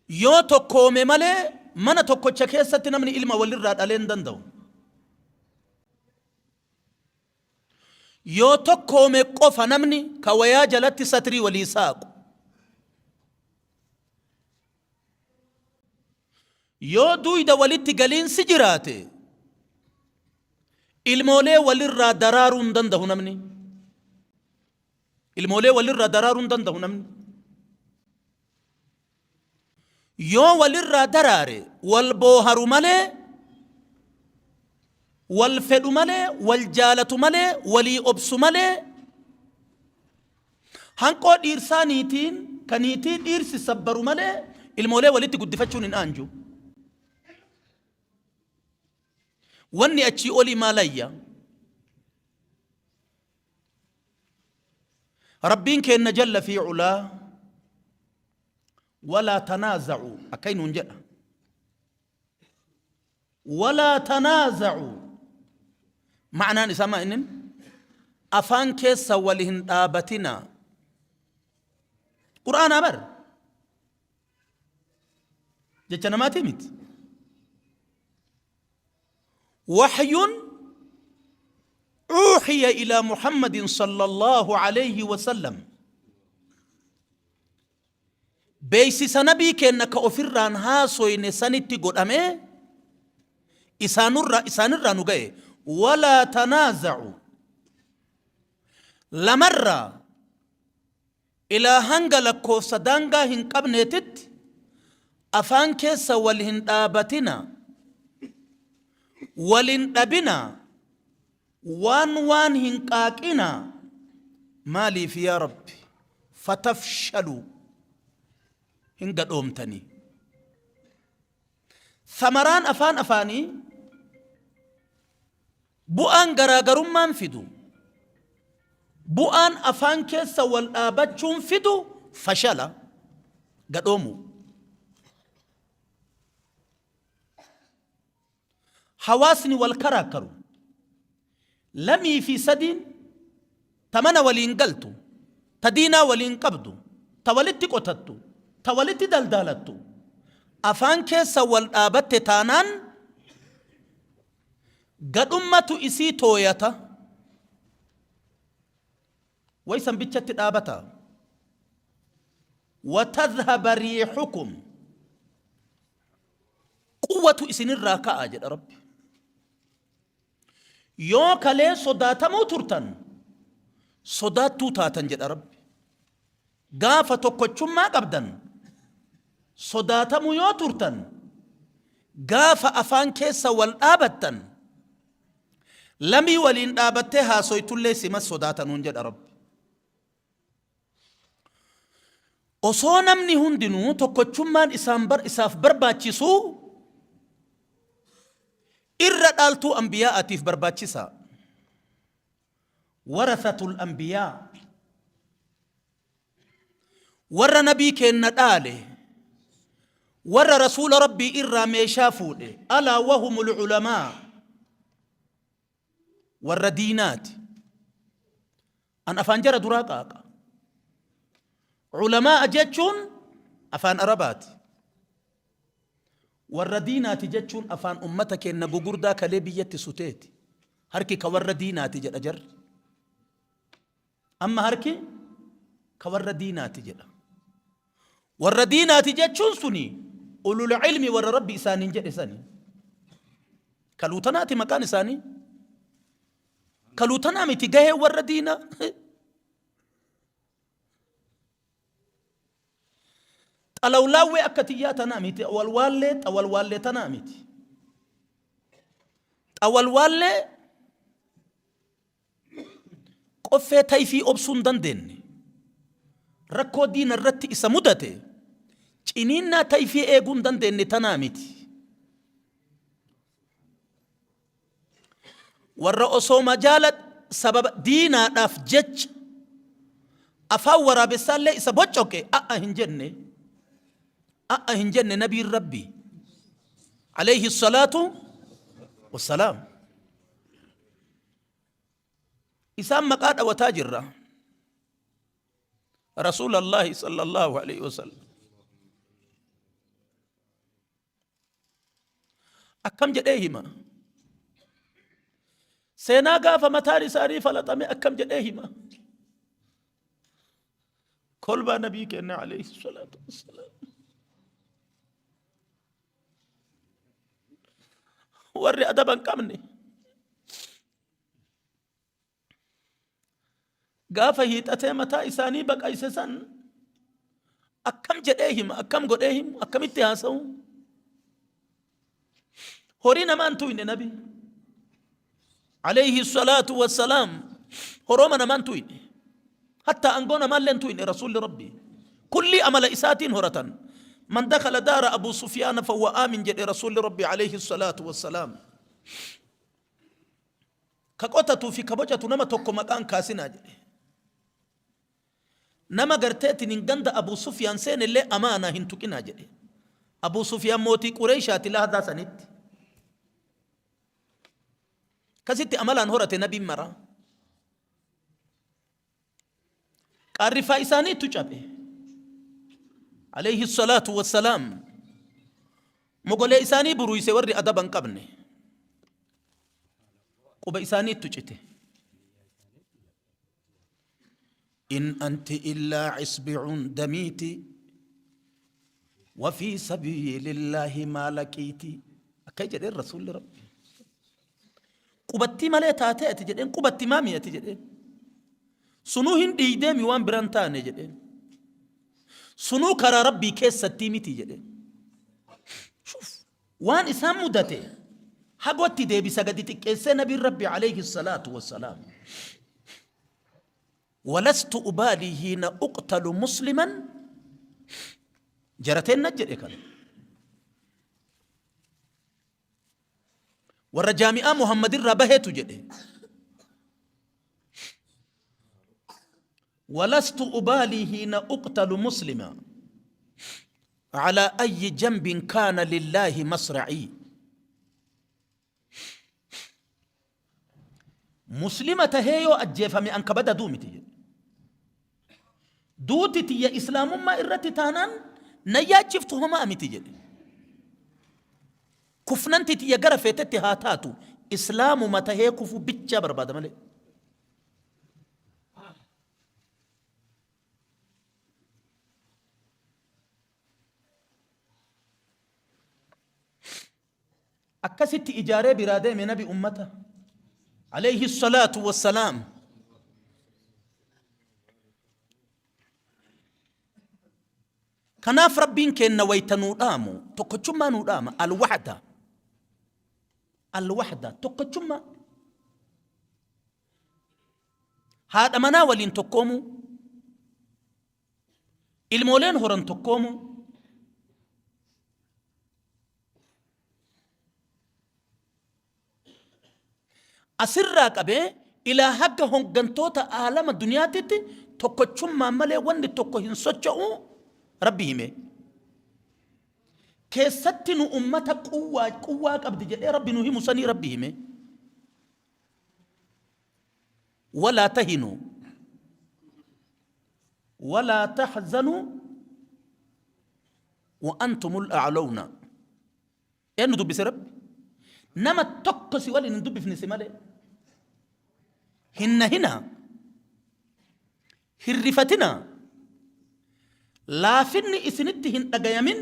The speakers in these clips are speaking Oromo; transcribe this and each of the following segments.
Yoo tokkoome malee mana tokkocha keessatti namni ilma walirraa dhalee hin danda'u. Yoo tokkoome qofa namni ka wayaa jalatti satrii walii saaqu. Yoo duuyda walitti galiinsi jiraate ilmoolee walirraa daraaruu hin danda'u namni. Ilmoolee walirraa daraaruu hin danda'u namni. Yoo walirraa daraare wal booharu malee, wal fedhu malee, wal jaalatu malee, walii obsu malee, hanqoo dhiirsaa niitiin ka niitii dhiirsi sabbaru malee ilmoolee walitti guddifachuun hin aanju. Wanni achii olii maalayya? Rabbiin keenna jalla fi culaa walaa tanaaza'u akkay nuun jedha. Walaa tanaaza'u ma'anaan isaa maa innin afaan keessa wal hin dhaabatinaa. Qur'aanaa bar jecha namaatii miti. Wahyun uuhiya ilaa Muhammadin sallallahu alayhi wa sallam. Beeksisa nabii keenna ka ofirraan haasoyne sanitti godhamee isaanurraa isaanirraa nu ga'e. Walaa tanaaza'u lamarraa ilaa hanga lakkoofsa daangaa hin qabneetitti afaan keessa wal hin dhaabatinaa, wal hin dhabinaa, waan waan hin qaaqinaa, maaliif yaa Rabbi? Fatafshaluu, hin gadhoomtanii. Thamaraan afaan afaanii bu'aan garaagarummaan fidu, bu'aan afaan keessa wal dhaabachuun fidu fashala, gadhoomuu. Hawaasni wal karaakkaru lamii fi sadiin ta mana waliin galtu, ta diinaa waliin qabdu, ta walitti qotattu, ta walitti daldaalattu afaan keessa wal dhaabatte taanaan gadhummatu isii tooyata. Way san bichatti dhaabata. Watadhhaba riihukum. Quwwatu isinirraa ka'a jedha Rabbi. Yoo kalee sodaatamuu turtan sodaattuu taatan jedha Rabbi. Gaafa tokkochummaa qabdan sodaatamuu yoo turtan gaafa afaan keessa wal dhaabattan lamii waliin dhaabattee haasoytullee sima sodaatanuun jedha Rabbi. Osoo namni hundinuu tokkochummaan isaan bar isaaf barbaachisuu irra dhaaltuu anbiyaa'aatiif barbaachisaa. Warathatul anbiyaa warra nabii keenna dhaale warra rasuula rabbii irraa meeshaa fuudhe alaa wahumul ulamaa warra diinaati. An afaan jara duraa qaaqa. Ulamaa'a jechuun afaan Arabaati. Warra diinaati jechuun afaan ummata keenna gugurdaa kalee biyyatti suteeti. Harki ka warra diinaati jedha jarri. Amma harki ka warra diinaati jedha. Warra diinaati jechuun suni ulul ilmi warra Rabbi isaaniin jedhe sani. Kaluutanaati maqaan isaanii. Kaluutanaa miti gahee warra diinaa. Xalawlaawwee akka tiyyaa tanaa miti. Xawalwaallee xawalwaallee tanaa miti. Xawalwaallee Qoffee tayfii obsuu hin dandeenne. Rakkoo diina irratti isa mudate ciniinnaa tayfii eeguu hin dandeenne tanaa miti. Warra osoo majaala sababa diinaadhaaf jecha afaan waraabessaallee isa boccoqe a'a hin jenne. A'a hin jenne nabiin Rabbii. Alayhi salaatu wassalaam. Isaan maqaa dhawataa jirra. Rasuulallaahi sallallahu alaihi wasallam. Akkam jedhee hima? Seenaa gaafa mataan isaanii falaxame akkam jedhee hima? Kolbaa nabii keenya alayhi salaatu wassalaam. Warri adaba hin qabne gaafa hiixatee mataa isaanii baqayse san akkam jedhee hima, akkam godhee himu, akkamitti haasa'u? Horii namaa hin tuyne nabi alayhi salaatu wassalaam, horooma namaa hin tuyne, hatta aangoo namaallee hin tuyne. Rasuulli Rabbi kullii amala isaatiin horatan. Man dakhala daara Abu Sufyaana fahuwa aamin jedhe Rasuulli Rabbi alayhi salaatu wassalaam. Ka qotatuu fi ka bocatu nama tokko maqaan kaasinaa jedhe. Nama garteetiin hin ganda Abuu Sufyaan seenellee amaanaa hin tuqinaa jedhe. Abuu Sufyaan mootii Qureeshaati lahzaa sanitti. Akkasitti amalaan horate nabiin maraa. Qaarrifaa isaaniitu cabe. Alayhi salaatu wassalaam. Mogolee isaanii buruuyse warri adaba hin qabne. Quba isaaniittu cite. In anti illaa isbi'un damiiti wa fi sabiilillaahi maa laqiiti. Akka jedheen Rasuulli Rabbi. Qubattii malee taatee ati jedheen, qubatti maami ati jedheen. Sunuu hin dhiigdeemi waan biraan taane jedheen. Sunuu karaa Rabbii keessattii miti jedheen. Shuuf waan isaan mudate hagootti deebisa gadi xiqqeessee nabiin Rabbi alayhi salaatu wassalaam. Walastu ubaalii hiina uqtalu musliman jarateen na jedhe kana. Warra jaami'aa Muhammad irraa baheetu jedhe. Walastu ubaalii hiina uqtalu muslima alaa ayyi jambin kaana lillaahi masra'ii. Muslima tahee yoo ajjeefame an kabada duu miti jedhe. Duuti tiyya islaamummaa irratti taanaan na yaachiftu homaa miti jedhe. Kufnanti tiyya gara feetetti haa taatu, islaamuma tahee kufuu bichaa barbaada malee. Akkasitti ijaaree biraa deeme nabi ummata. Alayhi salaatu wassalaam. Kanaaf Rabbiin keenna wayta nuu dhaamu tokkochummaa nuu dhaama. Alwahda. Alwahda tokkochummaa. Haadha manaa waliin tokkoomuu. Ilmooleen horan tokkoomuu. Asirraa qabee ilaa hagga hoggantoota aalama duniyaatitti tokkochummaan malee wanni tokko hin socho'u Rabbi hime. Keessatti nu ummata quwwaa quwwaa qabdi jedhee Rabbi nu himu sanii Rabbi hime. Walaa tahinuu walaa tahzanuu wa antumul a'lawna. Eenyu dubbise Rabbi? Nama tokko si waliin hin dubbifne si malee. Hin nahinaa. Hin rifatinaa. Laafinni isinitti hin dhagayamin.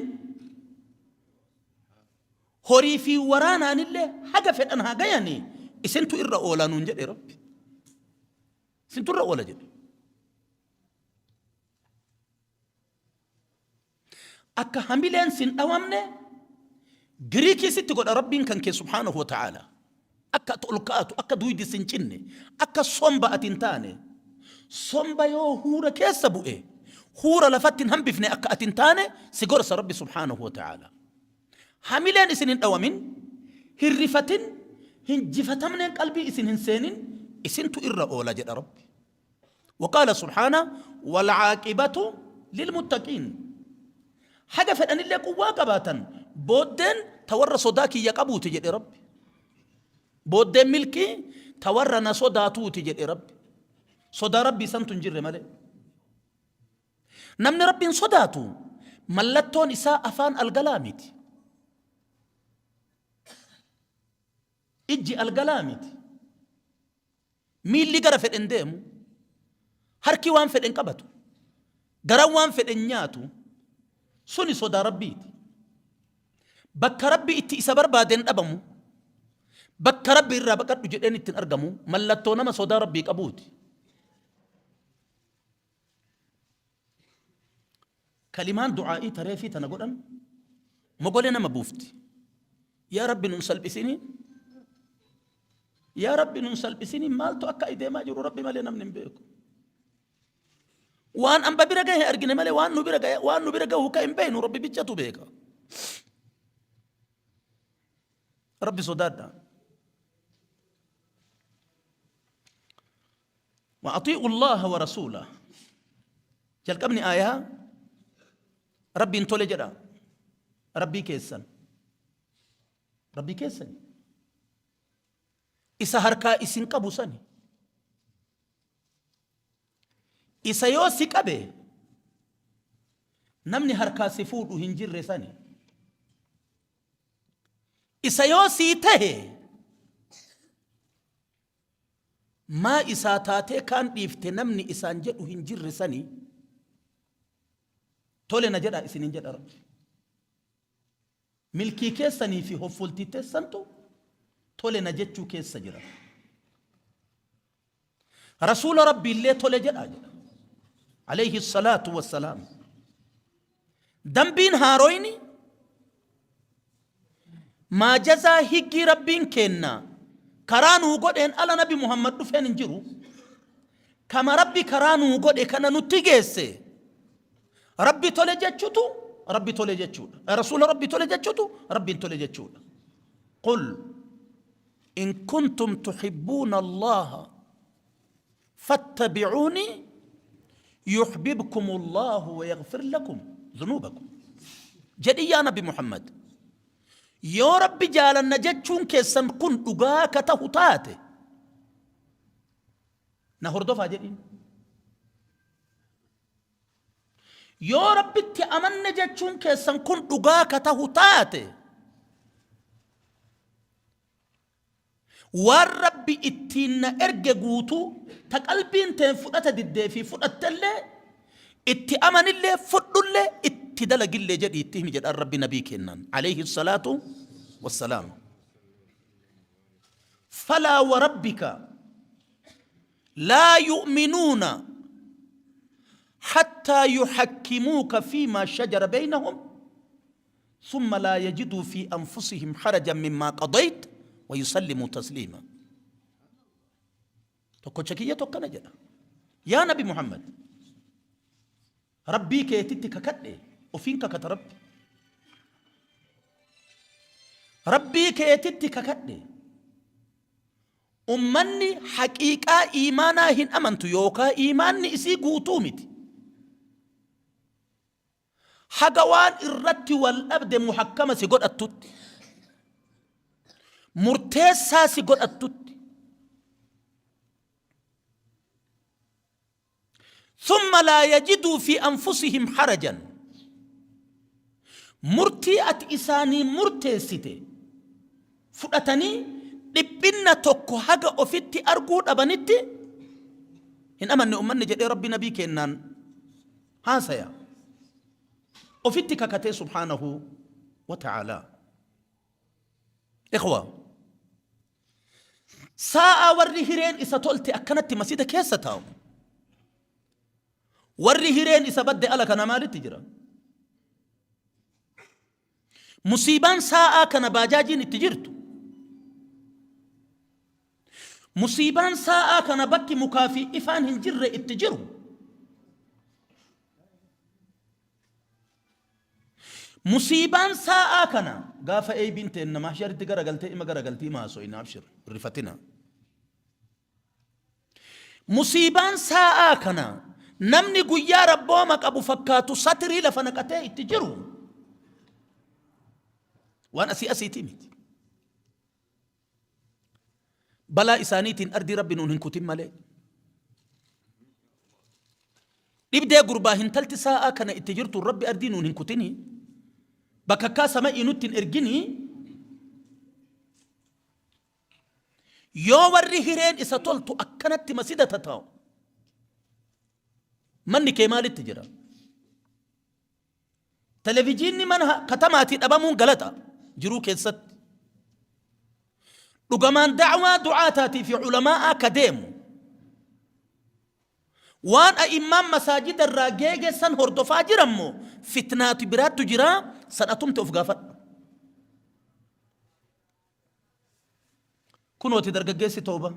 Horii fi waraanaanillee haga fedhan haa gayanii isintu irra oolaa nuun jedhe Rabbi. Isintu irra oola jedhe. Akka hamileen sin dhawamne Giriikii sitti godha Rabbiin kan kee subhaanahu wa ta'ala. Akka ati ol kaatu, akka duydi sin cinne, akka somba ati hin taane. Somba yoo huura keessa bu'e, huura lafatti hin hambifne akka ati hin taane si gorsa Rabbi subhaanahu wa ta'ala. Hamileen isin hin dhawamin, hin rifatin, hin jifatamneen qalbii isin hin seenin, isintu irra oola jedha Rabbi. Waqaala subhaana walcaaqibatu lilmuttaqiin. Haga fedhanillee quwwaa qabaatan booddeen ta warra sodaa kiyya qabuuti jedhe Rabbi. Booddeen milkii ta warra na sodaatuuti jedhe Rabbi. Sodaa Rabbii santu hin jirre malee. Namni Rabbiin sodaatu mallattoon isaa afaan algalaa miti. Ijji algalaa miti. Miilli gara fedhen deemu. Harki waan fedhen qabatu. Garan waan fedhen nyaatu. Suni sodaa Rabbiiti. Bakka Rabbi itti isa barbaaden dhabamu. Bakka Rabbi irraa baqadhu jedheen ittiin argamu mallattoo nama sodaa Rabbii qabuuti. Kalimaan du'aa'ii tareefii tana godhan mogolee nama buufti. Yaa Rabbi nun salphisinii. Yaa Rabbi nun salphisinii maaltu akka deemaa jiru Rabbi malee namni hin beeku. Waan amba bira gahe argine malee waan nu bira gahe waan nu bira gahu ka hin beeknu Rabbi bichatu beeka. Rabbi sodaadha. Wa axii'u Allaaha wa rasuulah. Jalqabni aayaa Rabbiin tole jedha. Rabbii keessan. Rabbii keessani. Isa harkaa isin qabu sani. Isa yoo si qabe namni harkaa si fuudhu hin jirre sani. Isa yoo sii tahe Maa isaa taatee kaan dhiifte namni isaan jedhu hin jirre sani tole na jedhaa isiniin jedha Rabbi. Milkii keessanii fi hoffoltii teessantu tole na jechuu keessa jira. Rasuula Rabbiillee tole jedhaa jedha. Alayhi salaatu wassalaam. Dambiin haaroyni maajazaa higgii Rabbiin keenna karaa nuu godheen ala nabi Muhammad dhufeen hin jiru. Kama Rabbi karaa nuu godhe kana nutti geesse Rabbi tole jechutu Rabbi tole jechuudha. Rasuula Rabbi tole jechutu Rabbiin tole jechuudha. Qul in kuntum tuhibbuuna Allaha fattabi'uunii yuhbibkumullaahu wa yaghfir lakum dhunuubakum. Jedhi yaa Nabi Muhammad, yoo Rabbi jaalanna jechuun keessan kun dhugaa ka tahu taate na hordofaa jedhiin. Yoo Rabbitti amanne jechuun keessan kun dhugaa ka tahu taate Waan Rabbi ittiin na erge guutuu, ta qalbiin teen fudhata diddee fi fudhattellee, itti amanillee, fudhullee, itti dalagillee jedhii itti himi jedhaan Rabbi nabii keennaan, aleyhi salaatu wassalaam. Falaa wa rabbika laa yu'minuuna hattaa yuhakkimuuka fiimaa shajara beynahum Summa laa yajiduu fii anfusihim harajan mimmaa qadayt wa yusallimuu tasliima. Tokkocha kiyyatu akkana jedha. Yaa Nabi Muhammad, Rabbii keetitti kakadhe, ofiin kakata Rabbi. Rabbii keetitti kakadhe. Ummanni haqiiqaa iimaanaa hin amantu yookaa iimaanni isii guutuu miti. Haga waan irratti wal dhabde muhakkama si godhattutti, murteessaa si godhattutti. Thumma laa yajiduu fi anfusihim harajan. Murtii ati isaanii murteessite fudhatanii dhiphinna tokko haga ofitti arguu dhabanitti hin amanne ummanni jedhee Rabbi nabii keennaan haasaya. Ofitti kakatee subhaanahu wa ta'aalaa. Ikhwa, saa'aa warri hireen isa tolte akkanatti masjida keessa taa'u. Warri hireen isa badde ala kana maalitti jira? Musiibaan saa'aa kana baajaajiin itti jirtu. Musiibaan saa'aa kana bakki mukaa fi ifaan hin jirre itti jiru. Musiibaan saa'aa kana gaafa eeybiin teenna mahsharitti garagaltee ima garagaltii ima haasoyna abshir rifatina. Musiibaan saa'aa kana namni guyyaa rabbooma qabu fakkaatu satirii lafa naqatee itti jiru waan asii asiitii miti. Balaa isaaniitiin ardii Rabbi nuun hin kutin malee. Dhibdee gurbaa hintalti saa'aa kana itti jirtu Rabbi ardii nuun hin kutinii. Bakakkaa sama'ii nutti hin erginii. Yoo warri hireen isa toltu akkanatti masida tataa'u, manni kee maalitti jira? Televijiinni mana katamaatii dhabamuun galata jiruu keessatti. Dhugamaan da'waa du'aataatii fi ulamaa'aa ka deemu waan a'immaan masaajida irraa geegessan hordofaa jiran moo fitnaatu biraattu jiraa san atumti of gaafadhu. Kunooti dargaggeessi tooba.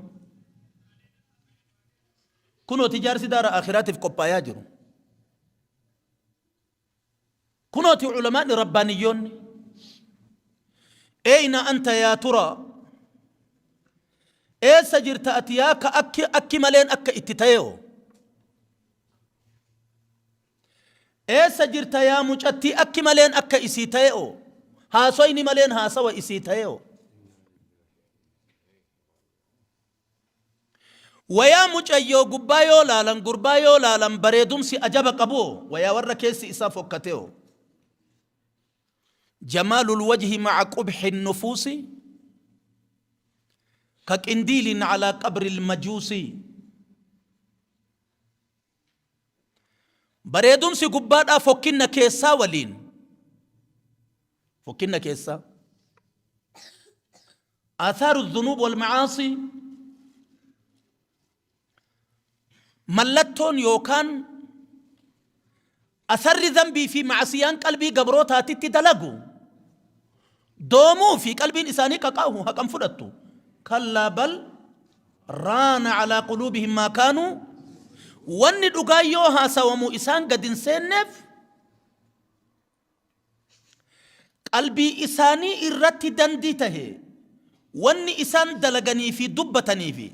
Kunooti jaarsi daara aakhiraatiif qophaayaa jiru. Kunooti ulamaanni rabbaaniyyoonni. Eeyna anta yaa turaa. Eessa jirta ati yaa ka akki akki maleen akka itti ta'eeho. Eessa jirta yaa mucattii akki maleen akka isii ta'eeho. Haasoyni maleen haasawa isii ta'eeho. Wayaa mucayyoo gubbaa yoo laalan gurbaa yoo laalan bareedumsi ajaba qabuo wayaa warra keessi isaa fokkateo. Jamaalul wajhi ma'a qubhi nufuusi ka qindiilin alaa qabril majuusi. Bareedumsi gubbaadhaa fokkinna keessaa waliin fokkinna keessaa. Athaaru dhunuub wal macaasii mallattoon yookaan asarri zambii fi macasiyaan qalbii gabrootaatitti dalagu doomuu fi qalbiin isaanii qaqaahu haqan fudhattu kallaa bal raana alaa quluubihim maa kaanuu wanni dhugaa yoo haasawamu isaan gad hin seenneef Qalbii isaanii irratti dandii tahe wanni isaan dalaganii fi dubbatanii fi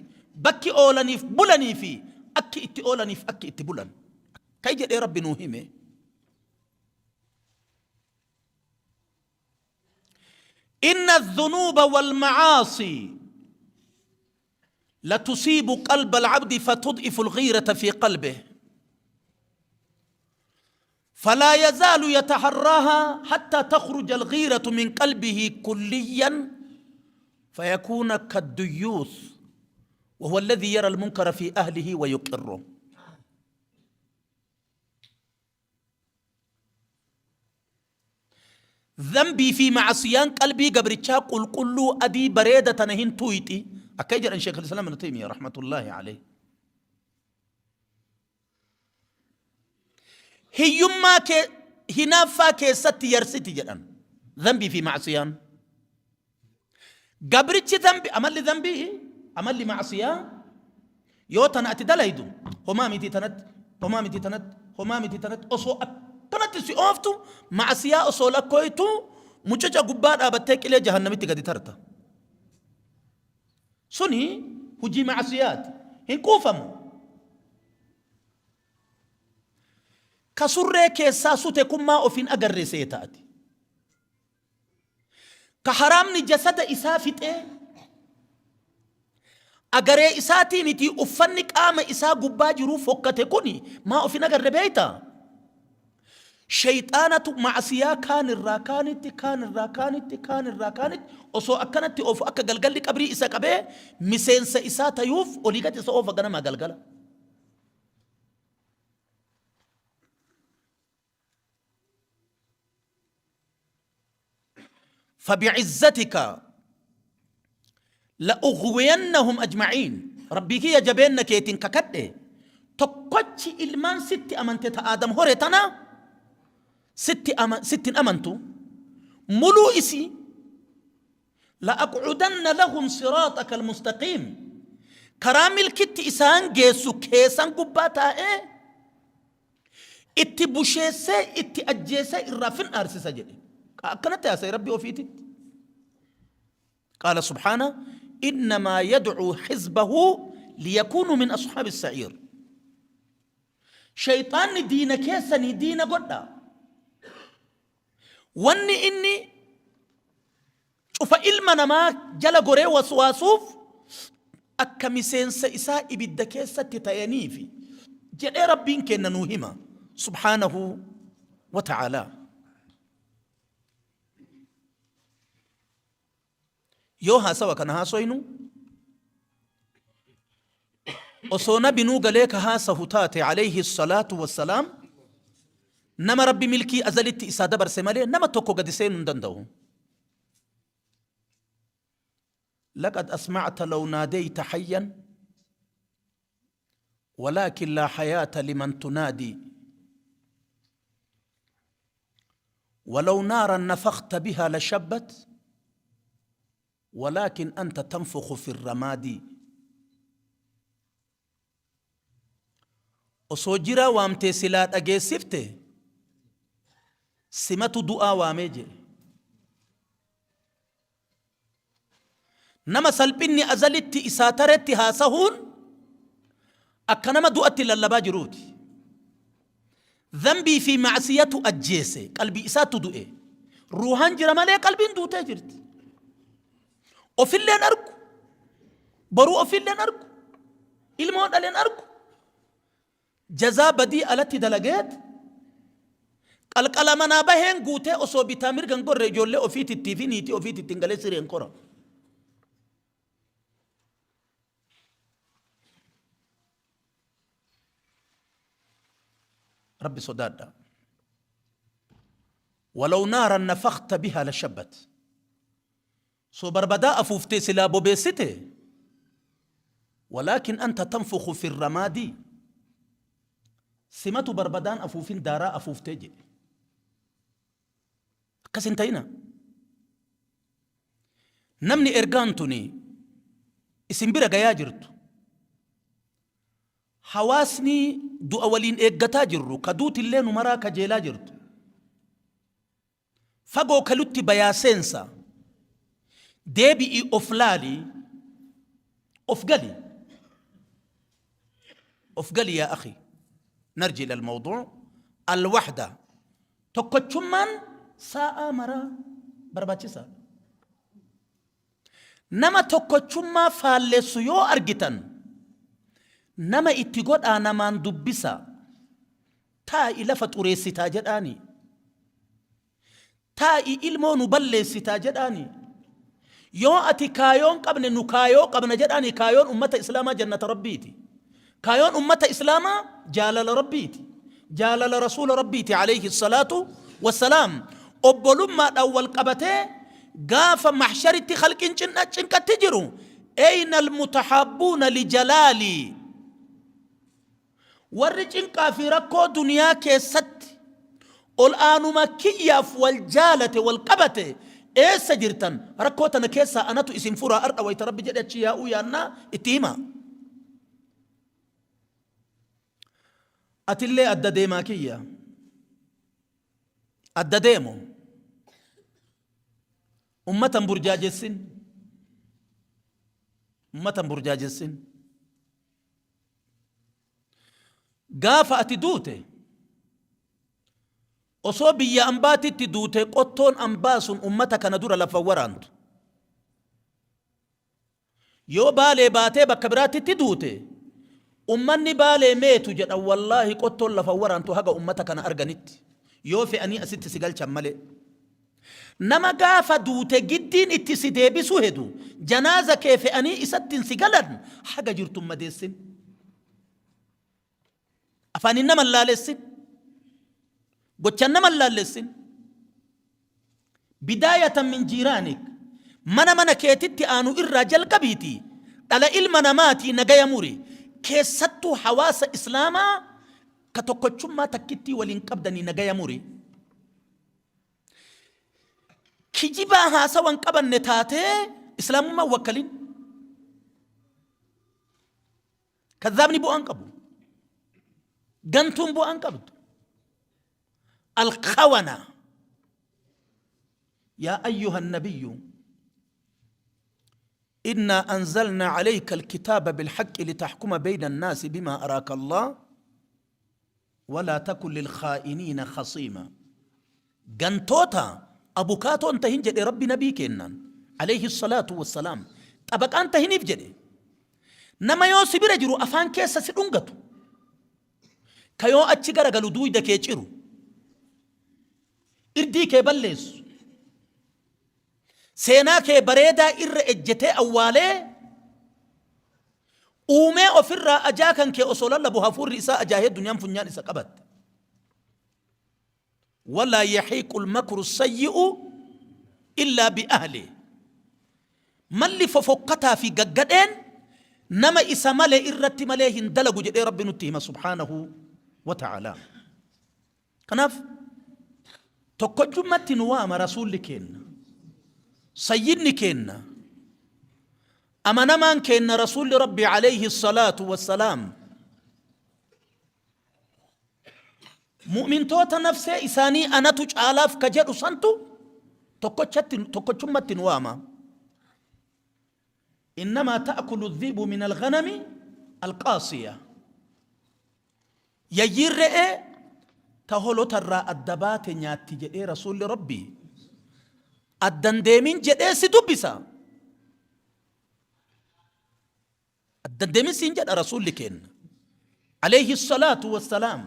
bakki oolaniif bulanii fi akki itti oolaniif akki itti bulan. Akkai jedhee Rabbi nuu hime. Inna dhunuuba wal macaasii latusiibu qalba alcabdi fatud'ifu alghiirata fi qalbih. فلا يزال يتحراها حتى تخرج الغيرة من قلبه كليا فيكون كالديوث وهو الذي يرى المنكر في أهله ويقره. Dhanbii fi ma'asiyaan qalbii gabrichaa qulqulluu adii bareeda tana hin tuuyxi akka jedhan Sheekh Islaam Ibn Taymiyyah rahmatullaahi alayhi. Hiyyummaa kee hinaaffaa keessatti yarsiti jedhan dhanbii fi ma'asiyaan. Gabrichi dhanbi amalli dhanbii amalli ma'asiyaa yoo tana ati dalaydu homaa miti tanatti homaa miti tanatti homaa miti tanatti osoo akkanatti si ooftu ma'asiyaa osoo lakkooytu mucuca gubbaa dhaabattee qilee jahannamitti gadi tarta. Suni hujii ma'asiyaati. Hin quufamu. Ka surree keessaa sute kun maa of hin agarre seeta ati. Ka haraamni jasada isaa fixee agaree isaatii miti uffanni qaama isaa gubbaa jiruu fokkate kuni maa of hin agarre beeyta? Sheyxaanatu ma'asiyaa kaan irraa kaanitti kaan irraa kaanitti kaan irraa kaanitti osoo akkanatti oofu akka galgalli qabrii isa qabee miseensa isaa tayuuf olii gad isa oofa ganamaa galgala. فبعزتك لأغوينهم أجمعين ربي كي جبين كيتين ككده tokkochi ilmaan sitti amante ta Aadam hore tana sitti ama sittin amantu muluu isii la'aqcudanna lahum siraaxaka almustaqiim karaa milkitti isaan geessu keessan gubbaa taa'ee itti busheessee itti ajjeesee irraa fin'aarsisa jedhe. Akkanatti haasa'e Rabbi ofiititti. Qaala subhaana innamaa yad'uu hizbahu liyakuunuu min ashaabi sa'iir. Shayxaanni diina keessanii diina godha. Wanni inni cufa ilma namaa jala goree waswaasuuf akka miseensa isaa ibidda keessatti tayaniifi jedhee Rabbiin keenna nuu hima subhaanahu wa ta'aalaa. Yoo haasawa kana haasoynu Osoo nabinuu galee ka haasahu taate alayhi salaatu wassalaam nama Rabbi milkii azalitti isaa dabarse malee nama tokko gadi seenuu hin danda'u. Laqad asma'ta law naadeyta hayyan walaakin laa hayaata liman tunaadii walaw naaran nafakhta bihaa lashabbat walaakin anta tanfukhu fi ramaadii. Osoo jiraa waamtee silaa dhageessifte simatu du'aa waamee jedhe. Nama salphinni azalitti isaa taretti haasahuun akka nama du'atti lallabaa jiruuti. Dhanbii fi ma'siyatu ajjeese, qalbii isaattu du'e. Ruuhaan jira malee qalbiin duutee jirti. Ofilleen argu, boruu ofilleen argu, ilmoo dhaleen argu. Jazaa badii alatti dalageet qalqala manaa baheen guutee osoo bitaa mirga hin gorre ijoollee ofiitittii fi niitii ofiitittiin galee sireen kora. Rabbi sodaadha. Walaw naaran nafakta bihaa lashabbat. Soo barbadaa afuuftee silaa bobeessite walaakin anta tanfukhu fi ramaadii simatu barbadaan afuufin daaraa afuuftee jedhe. Akkas hin ta'ina. Namni ergaan tuni isin bira gayaa jirtu hawaasni du'a waliin eeggataa jirru ka duutillee nu maraa kajeelaa jirtu fagoo kalutti bayaa seensa deebi'ii of laali of gali of gali yaa akhi narji ila almawduu alwahda Tokkochummaan saa'aa maraa barbaachisaadha. Nama tokkochummaa faallessu yoo argitan nama itti godhaa namaan dubbisaa. Taa'i lafa xureessitaa jedhaanii. Taa'i ilmoo nu balleessitaa jedhaanii. Yoo ati kaayoo hin qabne nu kaayoo qabna jedhaanii kaayoon ummata Islaamaa jannata Rabbiiti. Kaayoon ummata Islaamaa jaalala Rabbiiti. Jaalala Rasuula Rabbiiti alayhi salaatu wassalaam. Obbolummaadhaan wal qabatee gaafa mahsharitti khalqiin cinqatti jiru eyna almutahaabbuuna lijalaalii Warri cinqaa fi rakkoo duniyaa keessatti ol aanuma kiyyaaf wal jaalate wal qabate eessa jirtan rakkoo tana keessaa anatu isin furaa ardha wayta Rabbi jedhe achi yaa'uu yaannaa itti himaa. Atillee adda deemaa kiyya. Adda deemu. Ummata hin burjaajessin. Ummata hin burjaajessin. Gaafa ati duute osoo biyya ambaatitti duute qottoon ambaa sun ummata kana dura lafa waraantu. Yoo Baalee baatee bakka biraatitti duute ummanni Baalee meetu jedhan wallaahi qottoon lafa waraantu haga ummata kana arganitti yoo fe'anii asitti si galchan malee. Nama gaafa duute giddiin itti si deebisuu hedu, janaaza kee fe'anii isattin si galan haga jirtu hin madeessin. Afaanin nama hin laalessin. Gochaan nama hin laallessin. Bidaayatan min jiiraanik. Mana mana keetitti aanu irraa jalqabiiti dhala ilma namaatii nagaya muri. Keessattuu hawaasa Islaamaa ka tokkochummaa takkittii waliin qabdanii nagaya muri. Kijibaa haasawa hin qabanne taatee islaamummaa wakkalin. Kadhaabni bu'aa hin qabu. Gantuun bu'aa hin qabdu. Alkhawana. Yaa ayyuha nabiyyu إنا أنزلنا عليك الكتاب بالحق لتحكم بين الناس بما أراك الله Walaa takun lilkhaa'iniina khasiima. Gantoota abukaatoo hin tahin jedhe Rabbi nabii keennaan alayhi salaatu wassalaam. Xabaqaa hin tahiniif jedhe. Nama yoo si bira jiru afaan keessa si dhungatu. Ka yoo achi garagalu duuyda kee ciru. Irdii kee balleessu. Seenaa kee bareedaa irra ejjetee awwaalee. Uumee ofirraa ajaa kan kee osoo lallabu hafuurri isaa ajaahee duniyaan funyaan isa qabatte. Walaa yahiiqul makru sayyi'u illaa bi ahli. Malli fofokkataa fi gaggadheen nama isa male irratti malee hin dalagu jedhee Rabbi nutti hima subhaanahu wa ta'aalaa. Kanaaf tokkochummatti nu waama Rasuulli keenna. Sayyidni keenna. Amanamaan keenna Rasuulli Rabbi alayhi salaatu wassalaam. Mu'mintoota nafsee isaanii anatu caalaaf ka jedhu santu tokkochatti tokkochummatti nu waama. Innamaa ta'kulu dhiibu min alghanami alqaasiya. Yayyiin re'ee ta holota irraa adda baate nyaatti jedhee Rasuulli Rabbii. Addan deemin jedhee si dubbisa. Addan deemin siin jedha Rasuulli keenna. Alayhi salaatu wassalaam.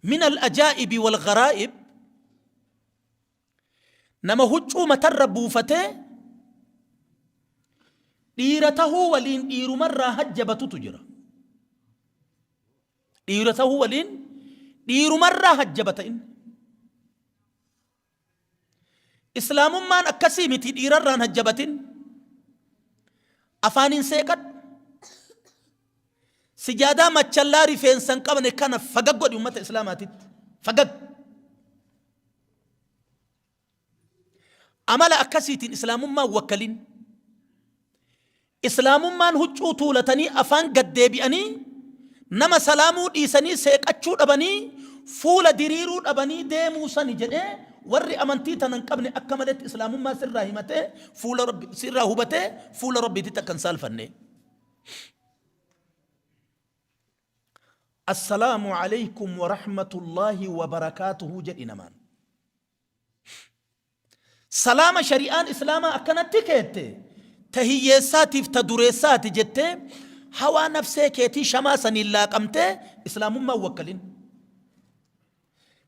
Min al-ajaa'ibi wal gharaa'ib Nama huccuu matarra buufatee dhiira tahuu waliin dhiirumarraa hajjabatutu jira. Dhiira tahuu waliin dhiirumarraa hajjabata inni. Islaamummaan akkasii miti dhiirarraan hajjabatin. Afaaniin seeqadhu. Sijaadaa machallaa rifeensa hin qabne kana fagag godhi ummata islaamaatitti. Fagag. Amala akkasiitiin islaamummaan wakkalin. Islaamummaan huccuu tuulatanii afaan gad deebi'anii nama salaamuu dhiisanii seeqachuu dhabanii fuula diriiruu dhabanii deemuu sani jedhee warri amantii tana hin qabne akka maletti islaamummaa sirraa himatee fuula rabbi sirraa hubatee fuula rabbiititti akka hin saalfanne. Assalaamu aleykum warahmatullaahi wabarakaatuhu jedhi namaan. Salaama shari'aan islaamaa akkanatti keette ta hiyyeessaatiif ta dureessaati jettee hawaa nafsee keetii shamaa saniin laaqamtee islaamummaan wakkalin.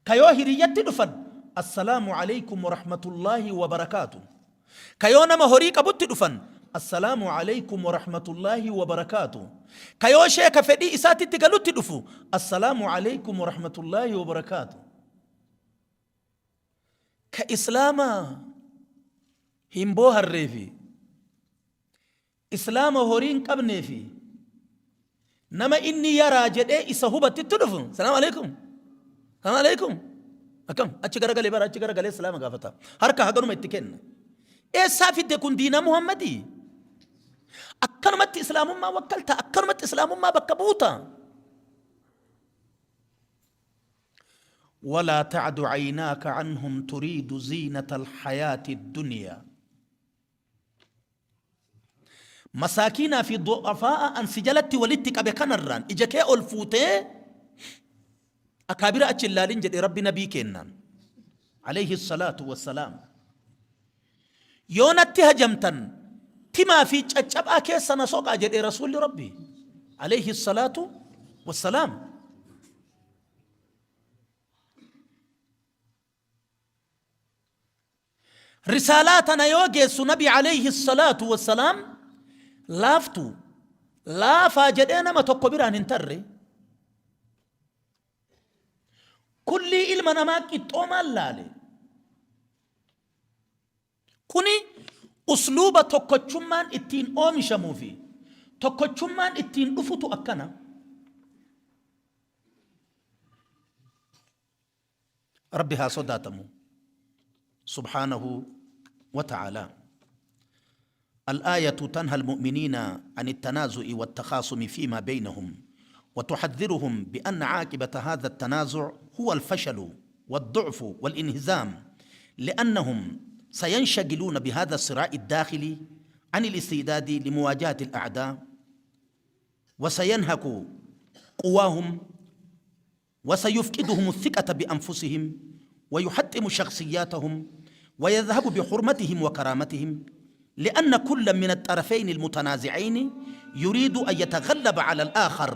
Ka yoo hiriyyatti dhufan Assalaamu aleykum warahmatullaahi wabarakaatu. Ka yoo nama horii qabutti dhufan Assalaamu aleykum warahmatullaahi wabarakaatu. Ka yoo sheeka fedhii isaatitti galutti dhufu Assalaamu aleykum warahmatullaahi wabarakaatu. Ka islaama hin booharree fi Islaama horii hin qabnee fi nama inni yaraa jedhee isa hubattitti dhufu salaam alaikum salaam alaikum akkam achi garagalee bara achi garagalee salaama gaafata harka haganuma itti kenna eessaa fidde kun diina muhammadii akkanumatti islaamummaa wakkalta akkanumatti islaamummaa bakka buuta walaa tacdu caynaaka canhum turiidu ziinata alxayaati addunyaa Masaakiinaa fi du'afaa'a an si jalatti walitti qabe kanarraan ija kee ol fuutee akaabira achi hin laalin jedhe Rabbi nabii keennaan. Alayhi salaatu wassalaam. Yoo natti hajamtan timaa fi caccabaa keessa na soqaa jedhe Rasuulli Rabbi. Alayhi salaatu wassalaam. Risaalaa tana yoo geessu nabi alayhi salaatu wassalaam laaftuu laafaa jedhee nama tokko biraan hin tarre. Kullii ilma namaa qixxoomaan laale. Kuni usluuba tokkochummaan ittiin oomishamuu fi tokkochummaan ittiin dhufutu akkana. Rabbi haa sodaatamu subhaanahu wa ta'aalaa. الآية تنهى المؤمنين عن التنازع والتخاصم فيما بينهم وتحذرهم بأن عاقبة هذا التنازع هو الفشل والضعف والانهزام لأنهم سينشغلون بهذا الصراع الداخلي عن الاستعداد لمواجهة الأعداء وسينهك قواهم وسيفقدهم الثقة بأنفسهم ويحطم شخصياتهم ويذهب بحرمتهم وكرامتهم لأن كل من الطرفين المتنازعين يريد أن يتغلب على الآخر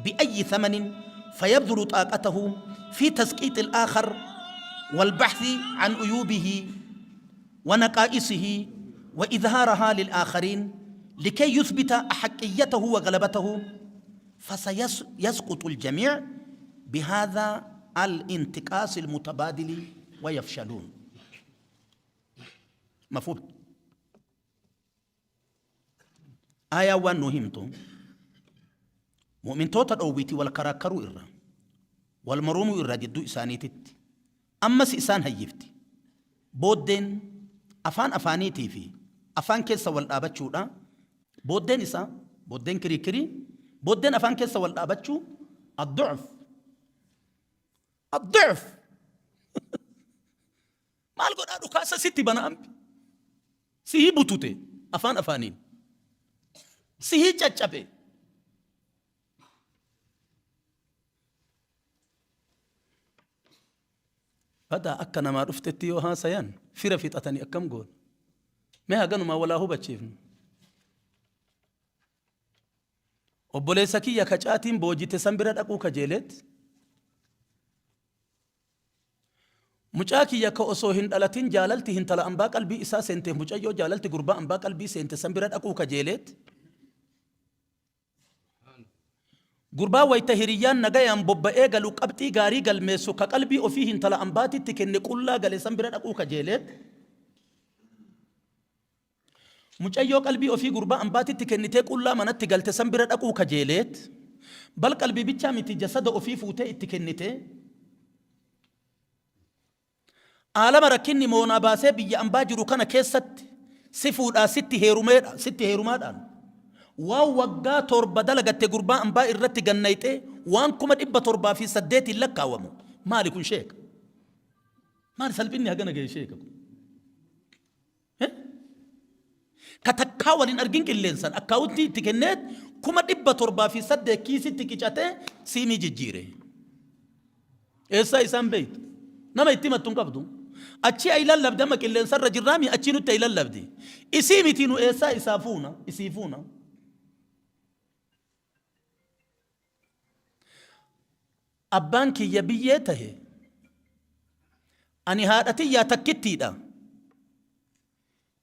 بأي ثمن فيبذل طاقته في تسقيط الآخر والبحث عن عيوبه ونقائصه وإظهارها للآخرين Likay yuthbita ahaqiyyatahu wa galabatahu fasayasqutu aljamii' bihadha alintiqaas almutabaadili wa yafshaluun. Mafhuum? Aayaan waan nuu himtu mu'mintoota dhoowwiti wal karaakkaruu irraa, wal moromuu irraa jidduu isaaniititti. Ammas isaan hayyifti. Booddeen afaan afaaniitii fi afaan keessa wal dhaabachuudha. Booddeen isaa, booddeen kiriikirii, booddeen afaan keessa wal dhaabachuu addu'f. Addu'f. Maal godhaa dhukaasa sitti bana ambi. Sihii butute afaan afaaniin. Sihii caccabe. Badaa akka namaa dhuftetti yoo haasayan fira fixatanii akkam goona? Mee haganumaa walaa hubachiifnu. Obboleessa kiyya ka caatiin boojite san bira dhaquu kajeeleet Mucaa kiyya ka osoo hin dhalatin jaalalti hintala ambaa qalbii isaa seenteef mucayyoo jaalalti gurbaa ambaa qalbii seente san bira dhaquu kajeeleet Gurbaa wayta hiriyyaan nagayaan bobba'ee galu qabxii gaarii galmeessu ka qalbii ofii hintala ambaatitti kenne qullaa gale san bira dhaquu kajeeleet Mucayyoo qalbii ofii gurbaa ambaatitti kennitee qullaa manatti galte san bira dhaquu kajeeleet, bal qalbii bichaa miti jasada ofii fuutee itti kennitee, aalama rakkinni moonaa baasee biyya ambaa jiru kana keessatti si fuudhaa sitti heerumeedha sitti heerumaadhaan waan waggaa 7 dalagatte gurbaa ambaa irratti gannayxee waan 708,000n lakkaawamu maali kun sheeka? Maali salphinni hagana gahe sheeka kun? Ka takkaa wal hin argin qilleensan akkaawuntii itti kenneet 708,000 kiisitti qicatee siimii jijjiire. Eessaa isaan beektu? Nama itti himattu hin qabdu. Achii ayi lallabdi amma qilleensarra jirraami achii nutti ayi lallabdi. Isii miti nu eessaa isaa fuuna isii fuuna. Abbaan kiyya biyyee tahe. Ani haadha tiyyaa takkittiidha.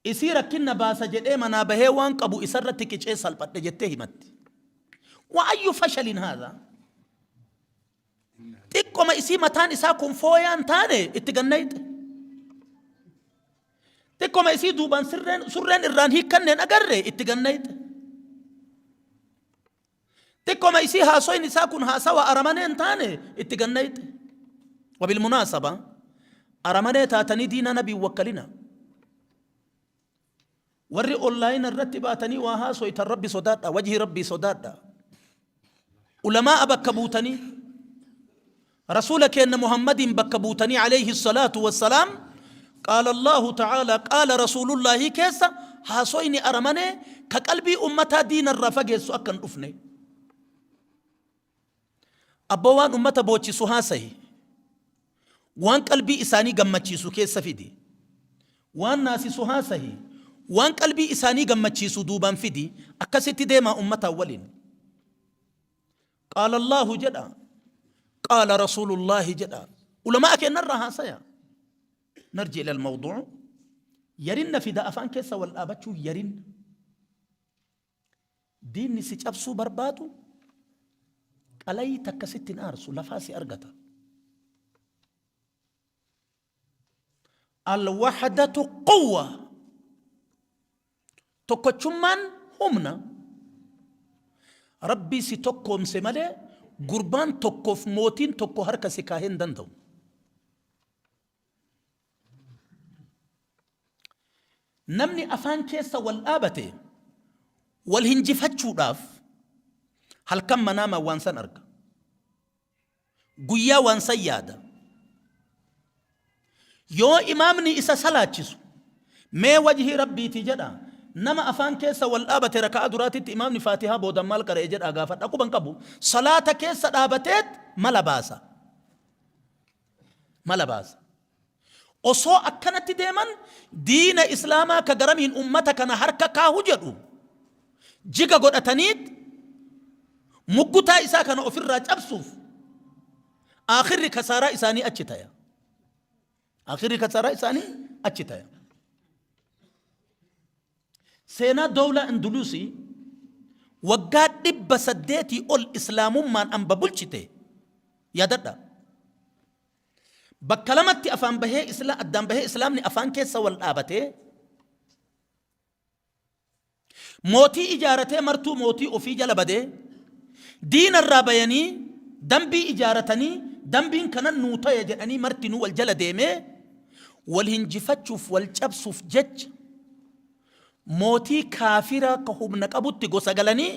Isii rakkinna baasa jedhee manaa bahee waan qabu isarratti qicee salphadhe jettee himatti. Wa ayyu fashalin haadha? Xiqqoma isii mataan isaa kun fooyaan taane itti gannayxe. Xiqqoma isii duubaan surreen irraan hiikkanneen agarre itti gannayxe. Xiqqoma isii haasoyni isaa kun haasawa aramanee hin taane itti gannayxe. Wabilmunaasaba aramanee taatanii diinaa nabii wakkalina. Warri onlaayina irratti baatanii waa haasoytan rabbi sodaadha wajhii rabbii sodaadha. Ulamaa'a bakka buutanii Rasuula keenna Muhammadiin bakka buutanii alayhi salaatu wassalaam qaala Allaahu ta'aalaa qaala Rasuulullaahii keessa haasoyni aramanee ka qalbii ummataa diina irraa fageessu akka hin dhufne. Abboo waan ummata boochisu haasayi. Waan qalbii isaanii gammachiisu keessa fidi. Waan naasisu haasahi. Waan qalbii isaanii gammachiisu duubaan fidi. Akkasitti deemaa ummataan waliin. Qaala Allaahu jedha. Qaala Rasuulullaahi jedha. Ulamaa kennarraa haasaya. Narji ila almawduu. Yarinna fida afaan keessa wal dhaabachuu yarinna. Diinni si cabsuu barbaadu qalayii takka sitti hin aarsu lafaa si argata. Alwahdatu quwwa. Tokkochummaan humna. Rabbii si tokkoomse malee gurbaan tokkoof mootiin tokko harka si kaahee hin danda'u. Namni afaan keessa wal dhaabate wal hinjifachuudhaaf halkan manaamaan waan san arga. Guyyaa waan san yaada. Yoo imaamni isa salaachisu mee wajhii Rabbiiti jedha nama afaan keessa wal dhaabate raka'aa duraatitti imaamni faatihaa boodan maal qara'e jedhaa gaafadha quban qabu salaata keessa dhaabateet mala baasa. Mala baasa. Osoo akkanatti deeman diina islaamaa ka garamiin ummata kana harka kaahu jedhu jiga godhataniit muggutaa isaa kana ofirraa cabsuuf aakhirri kasaaraa isaanii achi taya. Aakhirri kasaaraa isaanii achi taya. Seenaa dowlaa Induluusii waggaa 800 ol Islaamummaan amba bulchite yaadadhaa. Bakka lamatti afaan bahee isla addaan bahee Islaamni afaan keessa wal dhaabatee mootii ijaaratee martuu mootii ofii jala badee diina irraa bayanii dambii ijaaratanii dambiin kanan nuu taya jedhanii martinuu wal jala deemee wal hinjifachuuf wal cabsuuf jecha mootii kaafiraa ka humna qabutti gosa galanii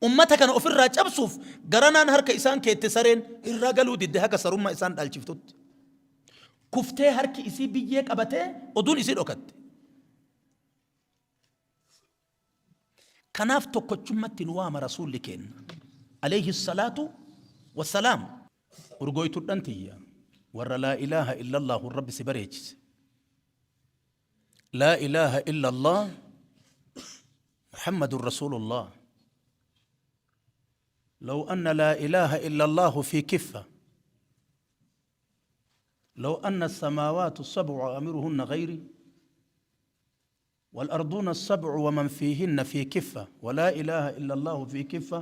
ummata kana ofirraa cabsuuf garanaan harka isaan keette sareen irraa galuu didde haga sarummaa isaan dhaalchiftutti. Kuftee harki isii biyyee qabatee oduun isii dhokatte. Kanaaf tokkochummatti nu waama Rasuulli keenna alayhi salaatu wassalaam. Urgooytudhan tiyya warra laa ilaaha illallaahuun Rabbi si bareechise. Laa ilaaha illallah Muhammadun Rasuulullah. Law anna laa ilaaha illallaahu fi kiffa. Law anna samaawaatu sab'u amiruhunna ghayri. والأرضون السبع ومن فيهن في كفة ولا إله إلا الله في كفة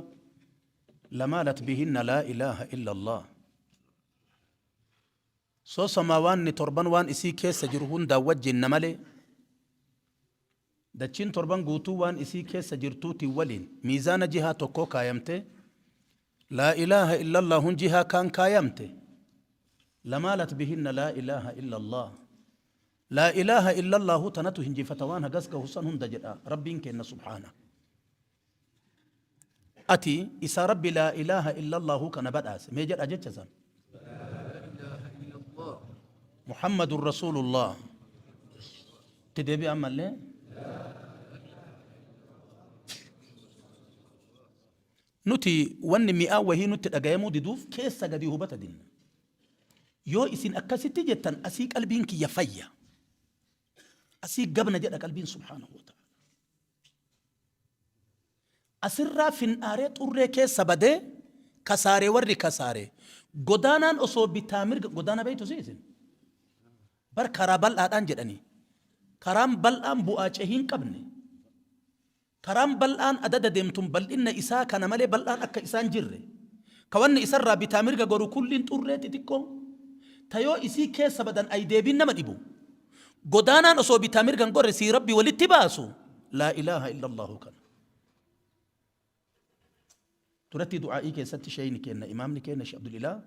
لمالت بهن لا إله إلا الله. Soo samaawaanni torban waan isii keessa jiru hundaa wajjin na malee, dachiin torban guutuu waan isii keessa jirtuutiin waliin miizaana jihaa tokkoo kaayamte, laa ilaaha illallaahun jihaa kaan kaayamte, lamaalat bihinna laa ilaaha illallah. Laa ilaaha illallaahu tanatu hinjifata waan hagas gahu san hunda jedha Rabbiin keenna subhaana. Ati isa Rabbi laa ilaaha illallaahu kana badhaase mee jedha jecha san. Muhammadun Rasuulullah. Itti deebi'a ammallee. Nuti wanni mi'aa wahii nutti dhagayamuu diduuf keessa gadi hubata dinna. Yoo isin akkasitti jettan asii qalbiin kiyya fayya. Asii gabna jedha qalbiin subhaanahu wa ta'ala. Asirraa fin'aaree xurree keessa badee kasaaree warri kasaare. Godaanaan osoo bitaa mirga godaana beektu si isin. Bar karaa bal'aadhaan jedhanii. Karaan bal'aan bu'aa cehii hin qabne. Karaan bal'aan adada deemtun bal'inna isaa kana malee bal'aan akka isaan jirre. Ka wanni isarraa bitaa mirga goru kulliin xurree xixiqqoo. Ta yoo isii keessa badan ay deebiin nama dhibu. Godaanaan osoo bitaa mirga hin gorre sii Rabbi walitti baasu laa ilaaha illallaahu kana. Duratti du'aa'ii keessatti sheeyni keenna imaamni keenna Sheekh Abdulilaa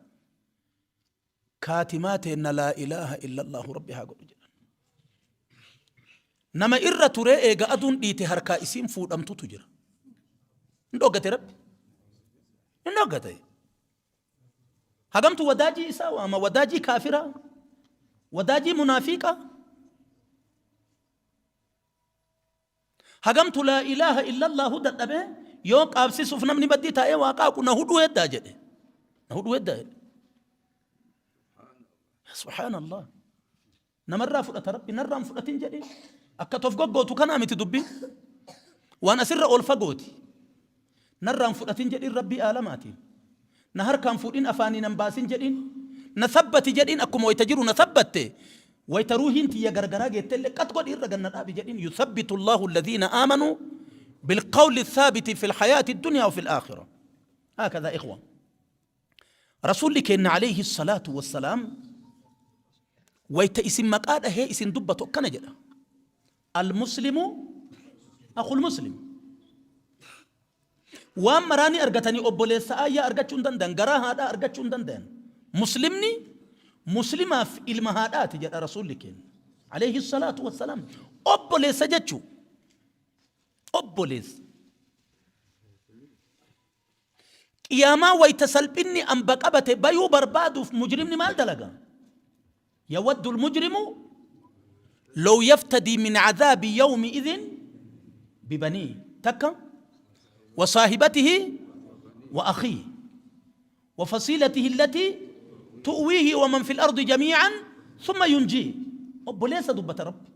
kaatimaa teenna laa ilaaha illallaahu Rabbi haa godhu jedhan. Nama irra turee eega aduun dhiite harkaa isiin fuudhamtutu jira. Hin dhoggate Rabbi. Hin dhoggate. Hagamtu wadaajii isaa waama, wadaajii kaafiraa, wadaajii munaafiqaa. Hagamtu laa ilaaha illallaahu dadhabee yoo qaabsisuuf namni baddii taa'ee waa qaaqu na hudhuu heddaa jedhe. Na hudhuu heddaa jedhe. Subhaanallah. Namarraa fudhata Rabbi narraa hin fudhatin jedhee. Akka tof goggootu kanaa miti dubbiin. Waan asirra ol fagooti. Narraa hin fudhatin jedhiin Rabbii aalamaatiin. Na harkaan fuudhin afaanii nan baasin jedhiin. Na sabbati jedhiin akkuma wayta jiru na sabbatte. Wayta ruuhiin tiyya gargaraa geettellee qat godhi irra ganna dhaabi jedhiin. Yuthabbitu Allahu alladhiina aamanuu bilqawli thaabiti fil hayaati dunyaa wa fil aakhira. Haakadha ikhwa. Rasuulli keenna alayhi salaatu wassalaam wayta isin maqaa dhahee isin dubbatu akkana jedha. Al-muslimu akhul muslim. Waan maraa ni argatanii obboleessa aayyaa argachuu hin danda'an, garaa haadhaa argachuu hin danda'an. Muslimni muslimaaf ilma haadhaati jedha Rasuulli keenya. Alayhi salaatu wassalaam. Obboleessa jechuu. Obboleessa. Qiyaamaa wayta salphinni amba qabate bayuu barbaaduuf mujrimni maal dalaga? Yawaddu almujrimu law yaftadii min cadaabi yawmi idhin bibaniihi takka wa saahibatihi wa akhiihi wa fasiilatihi allatii tu'wiihi wa man fil ardi jamii'an thumma yunjiihi. Obboleessa dubbata Rabbi.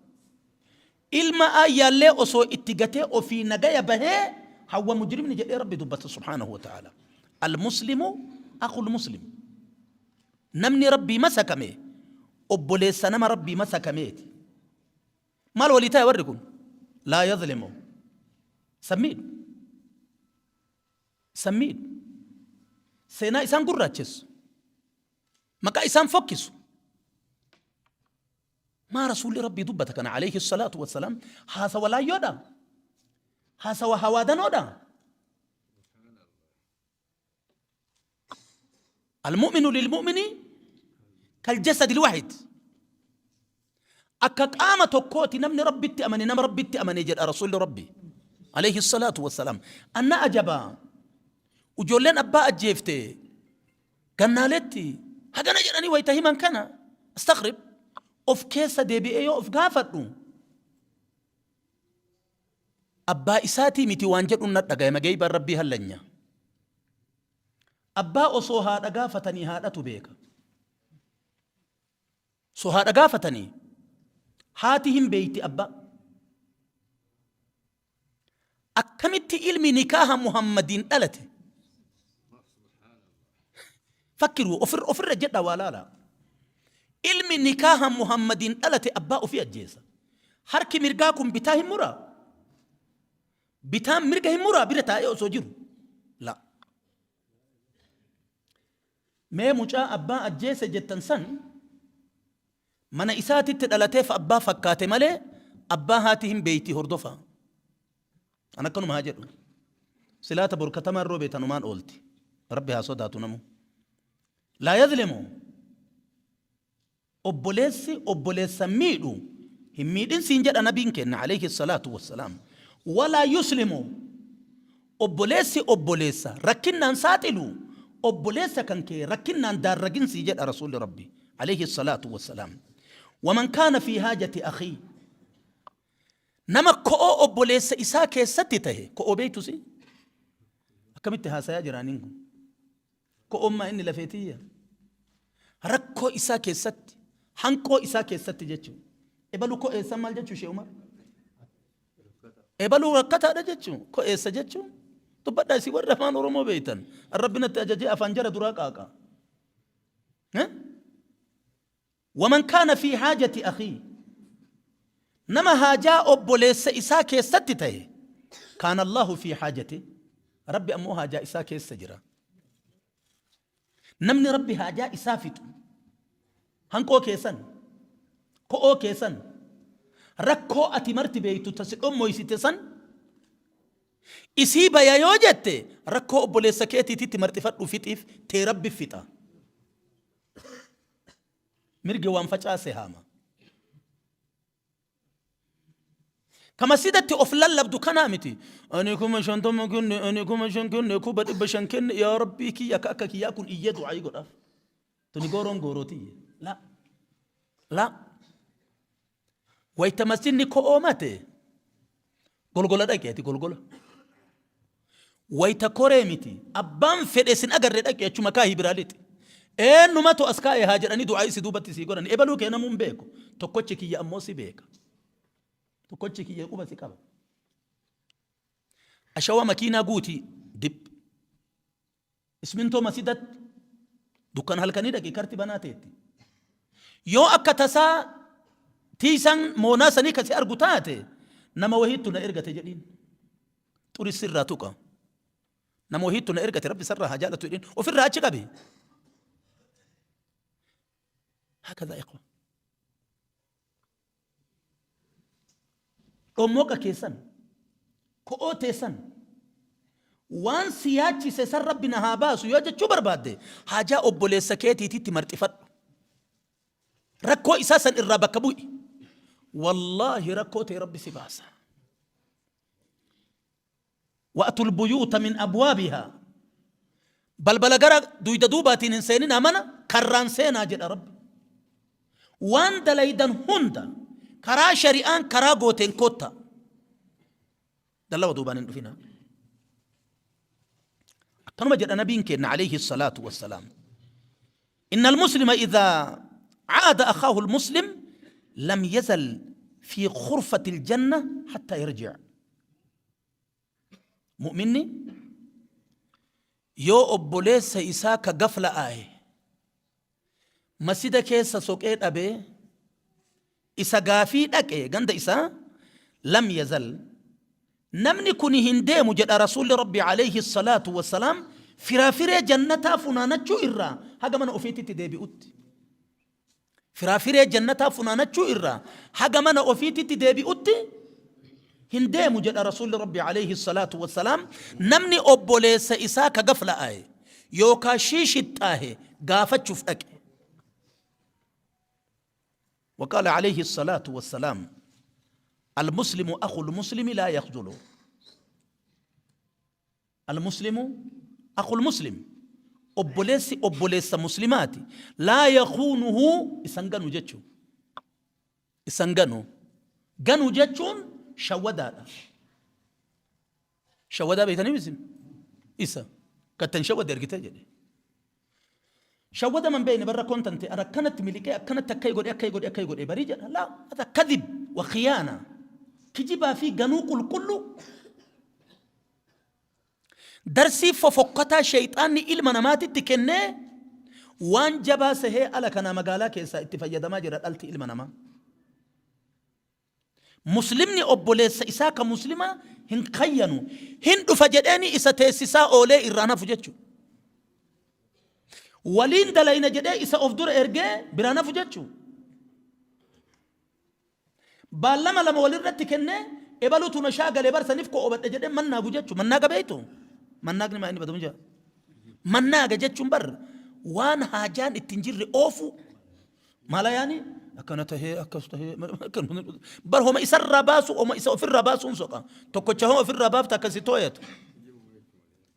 Ilma aayyaallee osoo itti gatee ofii nagaya bahee hawwa mujrimni jedhee Rabbi dubbata subhaanahu wa ta'ala. Al-muslimu akhul muslim. Namni Rabbii masakame obboleessa nama Rabbii masakameeti. Maal walii ta'e warri kun? Laa yazlimu. Isa miidhu. Isa miidhu. Seenaa isaan gurraachessu. Maqaa isaan fokkisu. Maa Rasuulli Rabbii dubbata kana alayhi salaatu wassalaam haasawa laayyoodha? Haasawa hawaadanoodha? Almu'minu lilmu'mini kaljasadi lwaahid. Akka qaama tokkooti namni Rabbitti amane nama Rabbitti amane jedha Rasuulli Rabbi alayhi salaatu wassalaam. Anna ajaba ijoolleen abbaa ajjeefte gannaaletti hagana jedhanii wayita himan kana astaghrib of keessa deebi'ee yoo of gaafadhu Abbaa isaatii miti waan jedhuun na dhagayama geeybaan Rabbii hallanya. Abbaa osoo haadha gaafatanii haadhatu beeka. Osoo haadha gaafatanii haati hin beeyti abbaa. Akkamitti ilmi nikaaha Muhammadiin dhalate? Fakkiru ofirra jedha waa laala. Ilmi nikaaha Muhammadiin dhalate abbaa ofii ajjeesa. Harki mirgaa kun bitaa hin muraa? Bitaan mirga hin muraa bira taa'ee osoo jiru? La. Mee mucaa abbaa ajjeese jettan san mana isaatitti dhalateef abbaa fakkaate malee abbaa haati hin beeyti hordofaa. An akkanuma haa jedhu. Silaa ta bor katamaan roobee tanumaan oolti. Rabbi haa sodaatu namu. Laa yazlimu. Obboleessi obboleessa miidhu hin miidhin siin jedha nabiin keenna alayhi salaatu wassalaam. Walaa yuslimu. Obboleessi obboleessa rakkinnaan saaxilu obboleessa kan kee rakkinnaan daarragin sii jedha rasuulli Rabbi alayhi salaatu wassalaam. Waman kaana fi haajati akhii. Nama ko'oo obboleessa isaa keessatti tahe, ko'oo beektu si? Akkamitti haasayaa jiraaniin kun? Ko'oon maa inni lafee tiyya? Rakkoo isaa keessatti, hanqoo isaa keessatti jechuudha. Ebalu ko'eessa maal jechuu ishee Umar? Ebaluu rakkataadha jechuun, ko'eessa jechuun. Dubbadhaa isin warri afaan Oromoo beektan. Rabbi natti ajajee afaan jara duraa qaaqa. Waman kaana fii haajati akhii Nama haajaa obboleessa isaa keessatti tahe kaana Allaahu fii haajatih Rabbi ammoo haajaa isaa keessa jira. Namni Rabbi haajaa isaa fixu hanqoo keessan ko'oo keessan rakkoo ati marti beeytu ta si dhommoysite san isii baya yoo jette rakkoo obboleessa keetiititti marxifadhu fixiif tee Rabbi fixa. Mirgi waan facaase haama. Ka masjidatti of lallabdu kanaa miti. Ani 50,000 kenne, ani 5,000 kenne, 500,000 kenne, yaa Rabbii kiyya ka akka kiyyaa kun iyyee du'aayii godhaaf. Tuni gooroon goorootiyye. La. La. Wayta masjidni ko'oomate golgola dhaqi ati golgola. Wayta koree miti abbaan fedhe sin agarre dhaqi achuma kaahii biraa lixi. Eenyumatu as kaa'e haa jedhanii du'aa isi duubatti sii godhan. Ebaluu kee namuu hin beeku. Tokkochi kiyya ammoo si beeka. Tokkochi kiyya quba si qaba. Ashawa makiinaa guutii dib. Ismintoo masidatti dukkana halkanii dhaqi karti banaa teetti. Yoo akka tasaa tiisaan moonaa sanii ka si argu taate nama wahiittu na ergate jedhiin. Xuri sirraa tuqa. Nama wahiittu na ergate rabbi sarraa haa jaalatu jedhiin ofirraa achi qabi. Hakadha ikhwa. Dhommoqa keessan, ko'oo teessan, waan si yaachise san Rabbi na haa baasu yoo jechuu barbaadde haajaa obboleessa keetiititti marxifadhu. Rakkoo isaa san irraa bakka bu'i. Wallaahi rakkoo tee Rabbi si baasa. Wa'atul buyuuta min abwaabihaa. Balbala gara duyda duubaatiin hin seeninaa mana karraan seenaa jedha Rabbi. Waan dalaydan hunda karaa shari'aan karaa gooteen koottaa. Dallawa duubaan hin dhufinaa. Akkanuma jedha nabiin keenna alayhi salaatu wassalaam. Inna al-muslima idhaa caada akhaahu al-muslim lam yazal fi khurfati al-janna hatta yarji'a. Mu'minni yoo obboleessa isaa ka gafla'aaye masjida keessa soqee dhabee isa gaafii dhaqe ganda isaa Lam yazal namni kuni hin deemu jedha Rasuulli Rabbi alayhi salaatu wassalaam firaafiree jannataa funaanachuu irraa haga mana ofiititti deebi'utti. Firaafiree jannataa funaanachuu irraa haga mana ofiititti deebi'utti hin deemu jedha Rasuulli Rabbi alayhi salaatu wassalaam namni obboleessa isaa ka gafla'aaye yookaa shiishixxaahe gaafachuuf dhaqe. وقال عليه الصلاة والسلام المسلم أخو المسلم لا يخذله المسلم أخو المسلم obboleessi obboleessa muslimaati laa yakhuunuhu isan ganu jechuun isan ganu ganu jechuun shawwadaadha Shawadaa beektanii isin? Isa. Kattan shawade argitee jedhe. Shawada man beekne barra koon tante ar akkanatti miliqee akkanatti akkai godhe akkai godhe akkai godhe barii jedha. Laa hada kadhib wa khiyaana. Kijibaa fi ganuu qulqullu. Darsii fofokkataa sheeyxaanni ilma namaatitti kennee waan jabaa sehee ala kanaa magaalaa keessaa itti fayyadamaa jira dhalti ilma namaa. Muslimni obboleessa isaa ka muslimaa hin kayyanu. Hin dhufa jedheeni isa teessisaa oolee irraan hafu jechuudha. Waliin dalayna jedhee isa of dura ergee biraan hafu jechuudha. Baallama lama walirratti kennee ebalutu na shaagalee barsaniif koo obadhe jedhee mannaagu jechuudha. Mannaaga beektu? Mannaagni maa inni badamu jira? Mannaaga jechuun bar waan haajaan ittiin jirre oofuu. Mala yaani akkana tahee akkas tahee bar homa isarraa baasu homa isa ofirraa baasuun soqa tokkocha homa ofirraa baafta akkasi tooyatu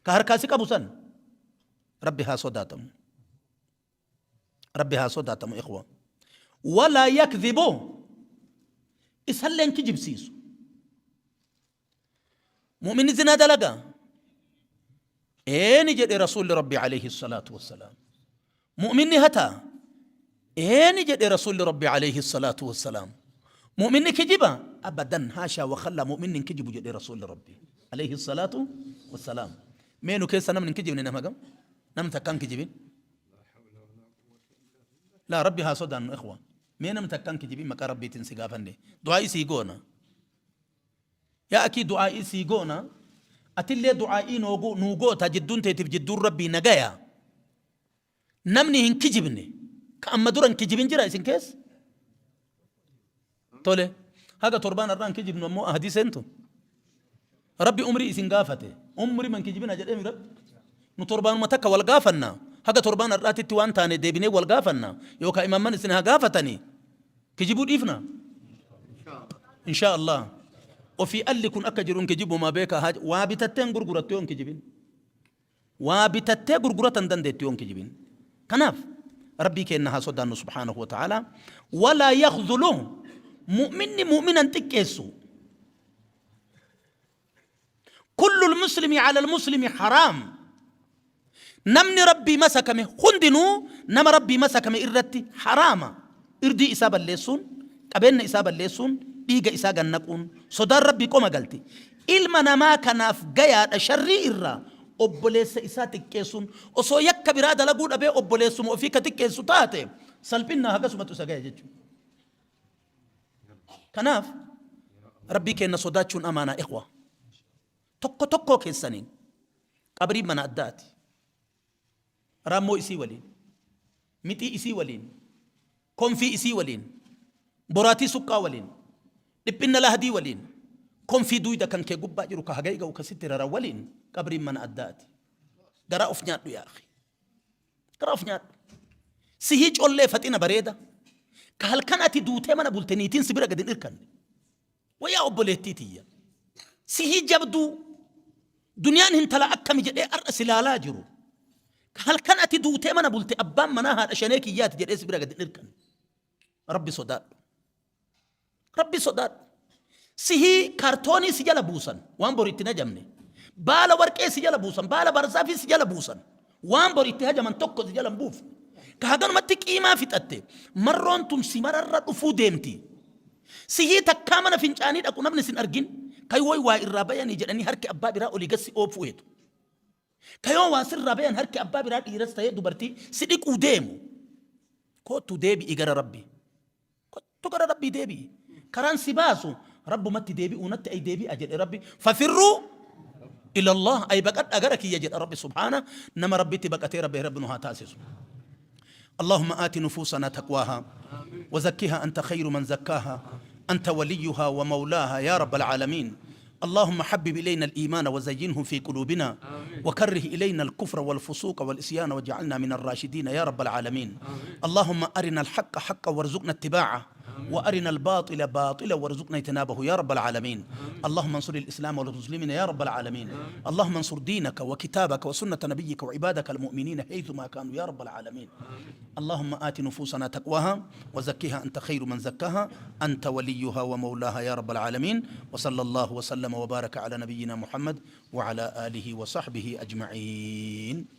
ka harkaa si qabu san rabbi haa sodaatamu rabbi haa sodaatamu ikhwa walaa yakdhibu isalleen kijibsiisu Mu'minni zinaa dalagaa? Eeni jedhe Rasuulli Rabbi alayhi salaatu wassalaam. Mu'minni hataa? Eeni jedhe Rasuulli Rabbi alayhi salaatu wassalaam. Mu'minni kijiba? Abadan haashaa wa khallaa mu'minni hin kijibu jedhe Rasuulli Rabbi alayhi salaatu wassalaam. Mee nu keessa namni hin kijibne nama gam? Namni takka hin kijibin? Laa Rabbi haa sodaannu ikhwa. Mee namni takka hin kijibin maqaa Rabbiitiin si gaafanne. Du'aa isii goona. Yaa akii du'aa'ii sii goona atillee du'aa'ii nuu goota jidduun teetiif jidduun rabbii nagaya namni hin kijibne ka amma dura hin kijibin jira isin keessa tole haga torbaan har'aa hin kijibnu ammoo ahadii seentu rabbi umrii isin gaafate umrii man kijibina jedheemi rabbi nu torbaanuma takka wal gaafanna haga torbaan har'aatitti waan taane deebinee wal gaafanna yookaan imaamman isin haa gaafatanii Kijibuu dhiifna? Inshaa Allah. Ofii alli kun akka jiru hin kijibu maa beekaa haa waa bitattee hin gurgurattu yoo hin kijibin. Waa bitattee gurgurata hin dandeettu yoo hin kijibin. Kanaaf Rabbii keenna haa sodaannu subhaanahu wa ta'ala. Walaa yakhdhulu mu'minni mu'mina hin xiqqeessu. Kullu muslimi ala muslimi haraam. Namni Rabbii masakame hundinuu nama Rabbii masakame irratti haraama. Irdii isaa balleessuun, qabeenna isaa balleessuun, dhiiga isaa gannaquun, sodaan Rabbii qoma galti. Ilma namaa kanaaf gayaadha sharrii irraa obboleessa isaa xiqqeessuun osoo yakka biraa dalaguu dhabee obboleessuma ofii ka xiqqeessu taate salphinnaa hagasumatu isa gaya jechuudha. Kanaaf Rabbii keenna sodaachuun amaanaa ikhwa. Tokko tokkoo keessaniin qabriin mana addaati. Raammoo isii waliin, mixii isii waliin, konfii isii waliin, boraatii suqqaa waliin, dhiphinna lahdii waliin, konfii duuyda kan kee gubbaa jiru ka hagay ga'u ka sitti raran waliin qabriin mana addaati. Garaa of nyaadhu yaa akhi. Garaa of nyaadhu. Sihii collee faxina bareeda. Ka halkan ati duutee mana bulte niitiin si bira gad hin irkanne. Wayyaa obboleettii tiyya. Sihii jabduu. Duniyaan hintala akkami jedhee har'a si laalaa jiru. Ka halkan ati duutee mana bulte abbaan manaa haadha shanee kiyyaati jedhee si bira gad hin irkanne. Rabbi sodaadhu. Rabbi sodaadhu. Sihii kaartoonii si jala buusan waan bor itti hin hajamne. Baala warqee si jala buusan, baala barzaafii si jala buusan. Waan bor itti hajaman tokko si jala hin buufne. Ka haganumatti qiimaa fixatte marroon tun si mararra dhufuu deemti. Sihii takkaa mana fincaanii dhaqu namni sin argin. Kan woy waa irraa bayanii jedhanii harki abbaa biraa olii gad si oofuu hedu. Ka yoo waa sirraa bayan harki abbaa biraa dhiiras ta'ee dubartii si dhiquu deemu. Koottu deebi'i gara Rabbii. Kottu gara Rabbii deebi'i. Karaan si baasu Rabbumatti deebi'uu natti ay deebi'a jedhe Rabbi. Fafirruu ilallah ay baqadha gara kiyya jedha Rabbi subhaana. Nama Rabbitti baqatee Rabbi Rabbi nu haa taasisu. اللهم آت نفوسنا تقواها وزكها أنت خير من زكاها أنت وليها ومولاها يا رب العالمين. اللهم حبب إلينا الإيمان وزينه في قلوبنا وكره إلينا الكفر والفسوق والإسيان واجعلنا من الراشدين يا رب العالمين. اللهم أرنا الحق حقا وارزقنا اتباعه وأرنا الباطل باطلا وارزقنا اجتنابه يا رب العالمين. اللهم انصر الإسلام والمسلمين يا رب العالمين. اللهم انصر دينك وكتابك وسنة نبيك وعبادك المؤمنين حيثما كانوا يا رب العالمين. اللهم آت نفوسنا تقواها وزكها أنت خير من زكاها أنت وليها ومولاها يا رب العالمين. وصلى الله وسلم وبارك على نبينا محمد وعلى آله وصحبه أجمعين.